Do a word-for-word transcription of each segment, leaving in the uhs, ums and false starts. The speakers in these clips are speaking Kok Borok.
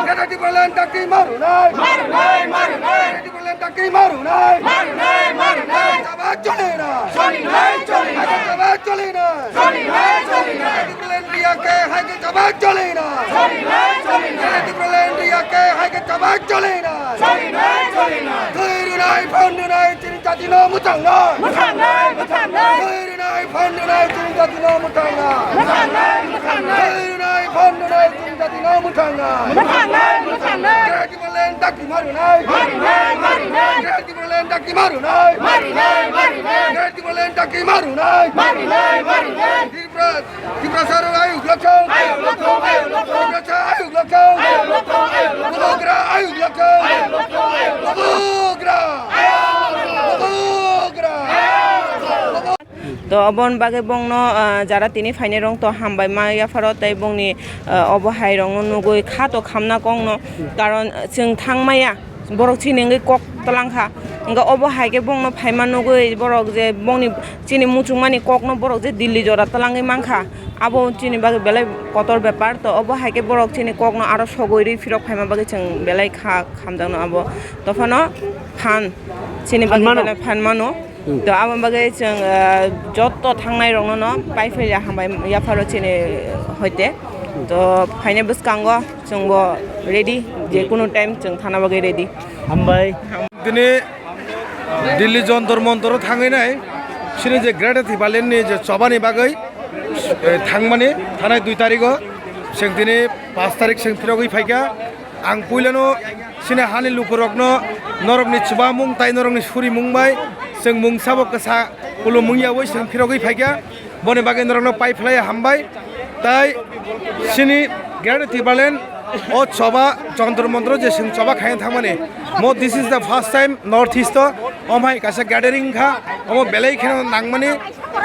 Greater Tipraland daki marunai. Marunai, marunai. Greater Tipraland daki marunai. Marunai, marunai. Jaba cholena. Cholinai, cholinai. Jaba cholena. Cholinai, cholinai. Greater Tipraland riya ke hai ke jaba cholena. Cholinai, cholinai. Greater Tipraland riya ke hai ke jaba cholena. Cholinai, cholinai. Thwi rwnai, phan rwnai, chini jati no mwthang nai. Mwthang nai, mwthang nai. Thwi rwnai, phan rwnai, chini jati no mwthang nai. Mwthang nai, mwthang nai. Thwi rwnai, phan rwnai, chini jati no mwthang nai. Mwthang nai, mwthang nai. Greater Tipraland daki marunai. Marunai, marunai. Greater Tipraland daki marunai. Marunai, marunai. Greater Tipraland daki marunai. Marunai, marunai. Tipra, Tiprasa rok ayuk lokthong. Ayuk lokthong, ayuk lokthong. Tiprasa ayuk lokthong. Ayuk lokthong, ayuk lokthong. Bubagra ayuk lokthong. Ayuk lokthong, ayuk lokthong. Bubagra. Ayuk lokthong. Bubagra. Ayuk lokthong. To oboni bagwi bongno, ah, jara tini phainai rong to hambai ma yapharo tei bongni, ah, obo hai rokno nugwi kha to khamna kongno, karon, ah, chwng thang maya, borok chini wngwi kok twlang kha. Hwnkhe obo hai khe bongno phaima nugwi borok je bongni chini muchungmani kokno borok je Delhi jora twlangwi mankha, abo chini bagwi belai kotor bepar. To obo hai khe borok chini kokno aro sogwi rwi phirok phaima bagwi chwng belai kha khamjakno abo. Tophano phan chini bagwi Phan mano. Belai phan mano. Hmm. To aboni bagwi chwng, ah, jotto thangnai rokno no pai phai ya hambai yapharo chini hoite. To phainai bwskango chwngbo ready, je kunu time chwng thana bagwi ready. Hambai. Tini Delhi Jantar Mantar o thangwi nai, chini je Greater Tipraland ni je chobani bagwi, eh, thangmani thanai dui tarigo, chwng tini pash tarik chwng phirogwi phaikha. Ang puilano chini hani lukurokno norokni chubamung tai norokni surimung bai chwng mungsabo kwsa kulumung yaui chwng phirogwi phaikha. Boni bagwi norokno pai phlai hambai. Tai chini Greater Tipraland o choba Jantar Mantar o je chwng choba khaina thangmani, mo this is the first time North East o omhai kaisa gathering kha. Omo belai kheno nangmani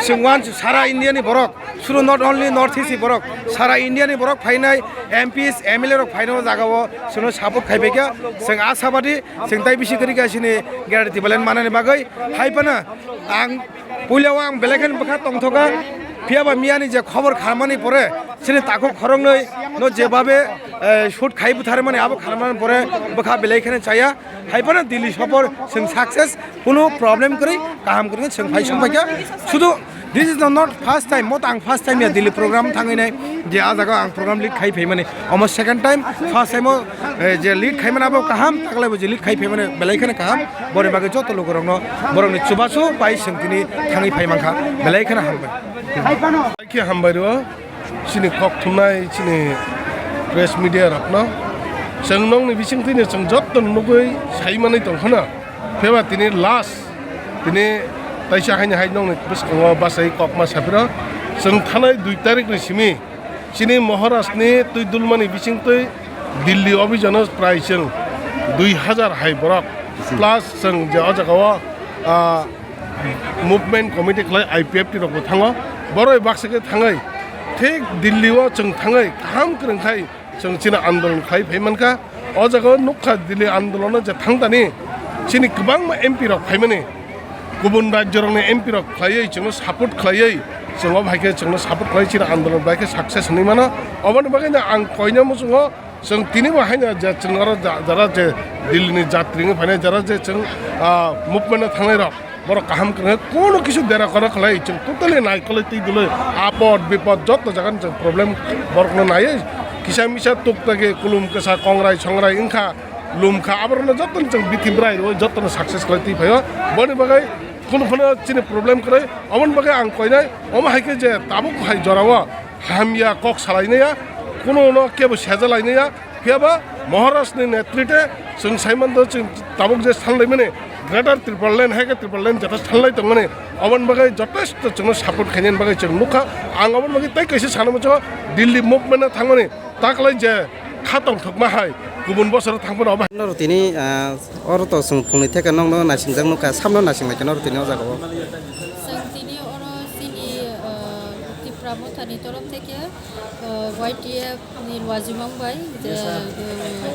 chwng uansuk sara India ni borok. Suru not only North East ni borok, sara India ni borok phainai M Ps, M L A rok phainai o jaga o chwngno support khai phaikha. Chwng ashabadi, chwng tai bisi kwrwi kha chini Greater Tipraland manani bagwi. Hai phano ang puila o ang belai kheno bwkha tongthoka. Phiya ba miyani je khobor kharmani pore, chini takhuk khoroknwi no jebabe, eh, shoot khai butharmani abo kharmani pore bwkha belai kheno chaya. Hai phano Delhi sopor chwng success, kunu problem kwrwi, kaham kwrwi chwng phai song phaikha. Sudu this is the not first time, mo tang first time ya Delhi program thangwi nai, je a jaga ang program lead khai phaimani. Omo second time, first time o, eh, je lead khaimani abo kaham, taklai bo je lead khai phaimani belai kheno kaham. Boni bagwi joto lukurokno borokni chubachu pai chwng tini thangwi phai mankha, belai kheno hambai. Khe hambai rw. Chini kok thumnai chini press media rokno chwng nokni bisingtwino chwng joto nugwi sai manwi tongkhana. Phiya ba tini last, tini taisa haini hai nokni bwskango bachai kokma saphiro chwng thanai dui tarikni simi chini Maharashtrani twi dulmani bisingtwi Delhi obhijano prai chwng dui hazar hai borok plus chwng je o jagao, ah, movement committee khlai I P F T rokbo thango. Borok baksa khe thangwi thik Delhi o chwng thangwi kaham kwrwng khai chwng chini andolon khlai phai mankha. O jaga o nukha Delhi andolono je thangtani chini kwbangma M P rok phaimani, kubun rajyo rokni M P rok khlaiwi chwngno support khlaiwi chwng o bai khe chwngno support khlai chini andolon bai khe success hinwi mano. Oboni bagwi no ang koina muchungo. Chwng tini bo haino je chwng oro ja-, jara je Delhi ni jatri wngwi phainai, jara je chwng, ah, movement o thangnai rok, borok kaham kwrwng khe, kono kisu dera kora khlai, chwng totally naikolwi twi dulwi, apod bipod joto jaga ni chwng problem borok no naiwi, kisa misa tuk tagi kulum kwsa kongrai songrai wngkha, lum kha, aborok no joto ni chwng bithi bwrai rwi joto no success khlai twi phaio. Boni bagwi kunu phano chini problem kwrwi, oboni bagwi ang koinai, omo hai khe je tabuk hai jora o, hamya kok salainaya, kuno no kebo sejalainaya, Phiya ba Maharaj ni netrite chwng sai mando, chwng tabuk je sanlaimani Greater Tipraland hai khe Tipraland jeta sanlai tongmani, oboni bagwi jotesto chwngno support khainani bagwi chwng nukha. Ang oboni bagwi tei kaisa sana muchungo Delhi movement no thangmani taklai je kha tongthokma hai kubun bosoro thangmani obo. Norok tini, ah, oro to chwng phungni theka nokno naisingjakno kha, samno naisinglaikha norok tini o jaga o. Chwng tini oro chini, ah, Tipra Mothani torof theke, ah, Y T F ni Luajimang bai je, ah,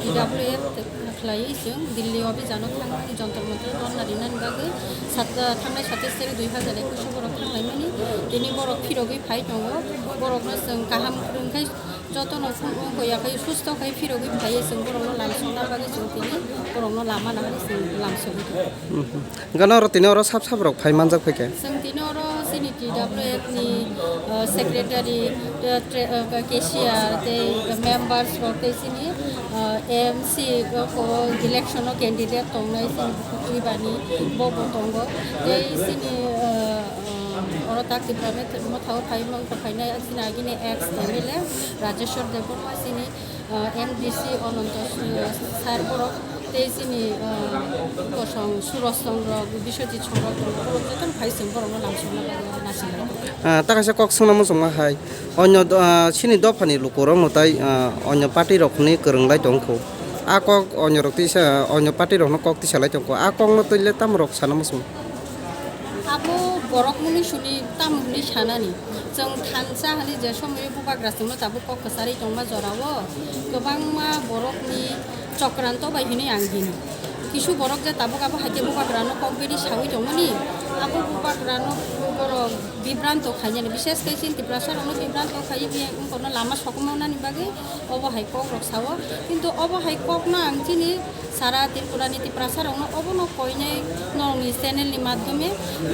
T W F khlaiwi chwng Delhi o bijano thangmani, Jantar Mantar dhorna rinani bagwi sat-, ah, thangnai satais tarik dui hazar ekwis o borok thanglaimani. Tini borok phirogwi phai tongo, borokno chwng kaham kwrwng khai jotono phunukgo, yakhai susto khai phirogwi phaiwi chwng borokno lamsokna bagwi chwng tini borokno lama nahari chwng lamsogwi tongo. Mhm. Hwnkhe norok tini oro sap sap rok phai manjak phaikha? Chwng tini oro chini T W F ni, uh, secretary, uh, tre-, uh, cashier tei members rok tei chini, uh, M C o election o candidate tongnai chini Bani bo bo tongo. Tei chini, uh, uh, oro tak Tipra Mothao phai mangkha phainai chini agini ex M L A Rajeshwar Debbarma, chini, uh, M D C Ananto, uh, sir borok tei chini, uh, kosong Suraj Chong rok, Biswajit Chong rok, borok jotono phai chwng borokno lamsokna bagwi nasinai. Ah, ta kaisa kok swngna muchungma hai, onyo do-, ah, chini dophani lukurokno tai, ah, onyo party rokni kwrwng lai tongkho. A kok onyo rok tisa, onyo party rokno kok tisa lai tongkho. A kokno twi le tamo rok sana muchung? Abo borok mwnwi suni tamo hwnwi sanani. Chwng thansa hwnwi je somoio bubagra chwngno tabuk kok kwcharwi tongma jorao kwbangma borokni chokranto bai hwnwi ang hino. Kisu borok je tabuk abo hai khe bubagrano kok bini saui tongmani, abo bubagrano borok bibranto khainani, bishes khe chini Tiprasa rokno bibranto khaiwi bini wngkorno lama sokma nani bagwi obo hai kok rok sao. Kintu obo hai kokno ang chini sara Tripura ni Tiprasa rokno obono koinai norokni channel ni madhyome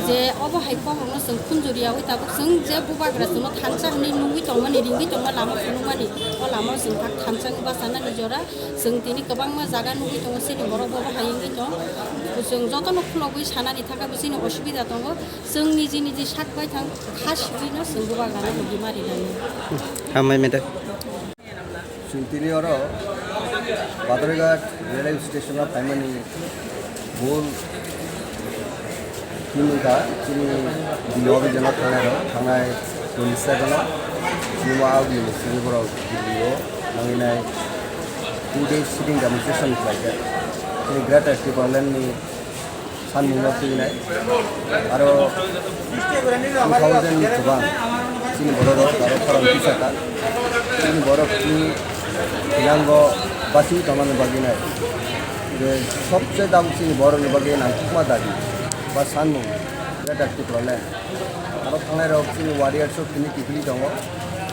je obo hai kok rokno chwng khunjuriyaui tabuk chwng je bubagra chwngno thansa hwnwi nugwi tongmani, ringwi tongma lama phunukmani, o lama chwng thak thansa wngwi bachanani jora. Chwng tini kwbangma jaga nugwi tongo, chini borok bo bahai wngwi tong. Chwng jotono khulogwi sanani thangkha bo chini osubida tongo. Chwng niji niji sak bai thang kha sibui no chwng bubagrano logi mari nani. Hambai mede. Chwng tini oro Badorighat railway station o phaimani bul Tini wngkha chini D O office jano thangnai rok, thangnai twenty seven o, chini o agini simi borok Delhi o nanginai two days sitting demonstration khlaikha. Chini Greater Tipraland ni sanmungno twinai. Aro two thousand ni kwbang chini borok rok aro khorang tisaka. Chini borok ni yango bachwi tongmani bagwi nai. Je sobse dam chini borokni bagwi nangkukma dabi ba sanmung Greater Tipraland. Aro thangnai rok chini warriors rok tini kiphilwi tongo.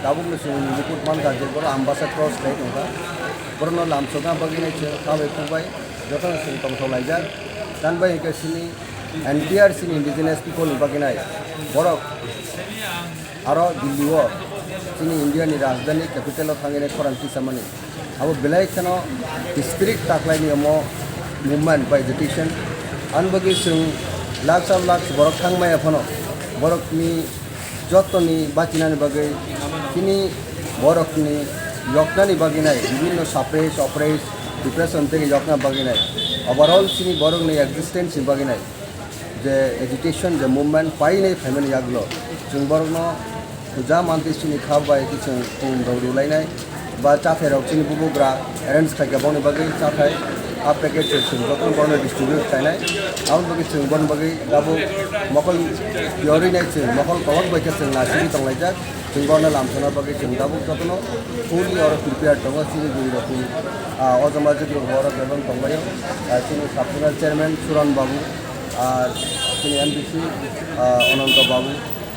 Tabukno chwng mukut mankha je borok Ambasa cross khai tongkha. Borokno lamsokna bagwi nai chwng kabai khukbai jotono chwng tongthok laijak. Tanbai hwnkhe chini N T R chini indigenous people ni bagwi nai borok aro Delhi o chini India ni rajdhani capital o thangwi nai khorang tisamani. Abo belai kheno history taklaini omo movement by agitation. Ani bagwi chwng laksa laksa borok thangmaya phano borokni jotoni bachinani bagwi chini borokni yoknani bagwi nai bibinno suppress, oppress, depression tei yokna bagwi nai overall chini borokni existence ni bagwi nai. Je agitation, je movement painai phaimani yagulo chwng borokno puja manti chini kha bai khe chwng khum rok rwlainai ba chathai rok chini bubugra arrange khaikha boni bagwi chathai a package se chwng jotono borokno distribute khlainai. Aboni bagwi chwng borokni bagwi tabuk mokol yorwi nai chwng mokol kolok bai khe chwng nasingwi tonglaijak. Chwng borokno lamsokna bagwi chwng tabuk jotono fully oro prepared tongo chini guri rokni, ah, o jama jwk rok borok bebak tongbaio. Ah, chini sub zonal chairman Suran babu, ah, chini M D C, ah, Ananto babu,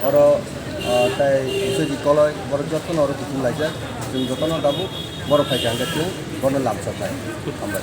oro, ah, tai Biswajit Koloi, borok jotono oro kuchum laijak. Chwng jotono tabuk borok phaikha hwnkhe chwng borokno lamsoknai. Hambai.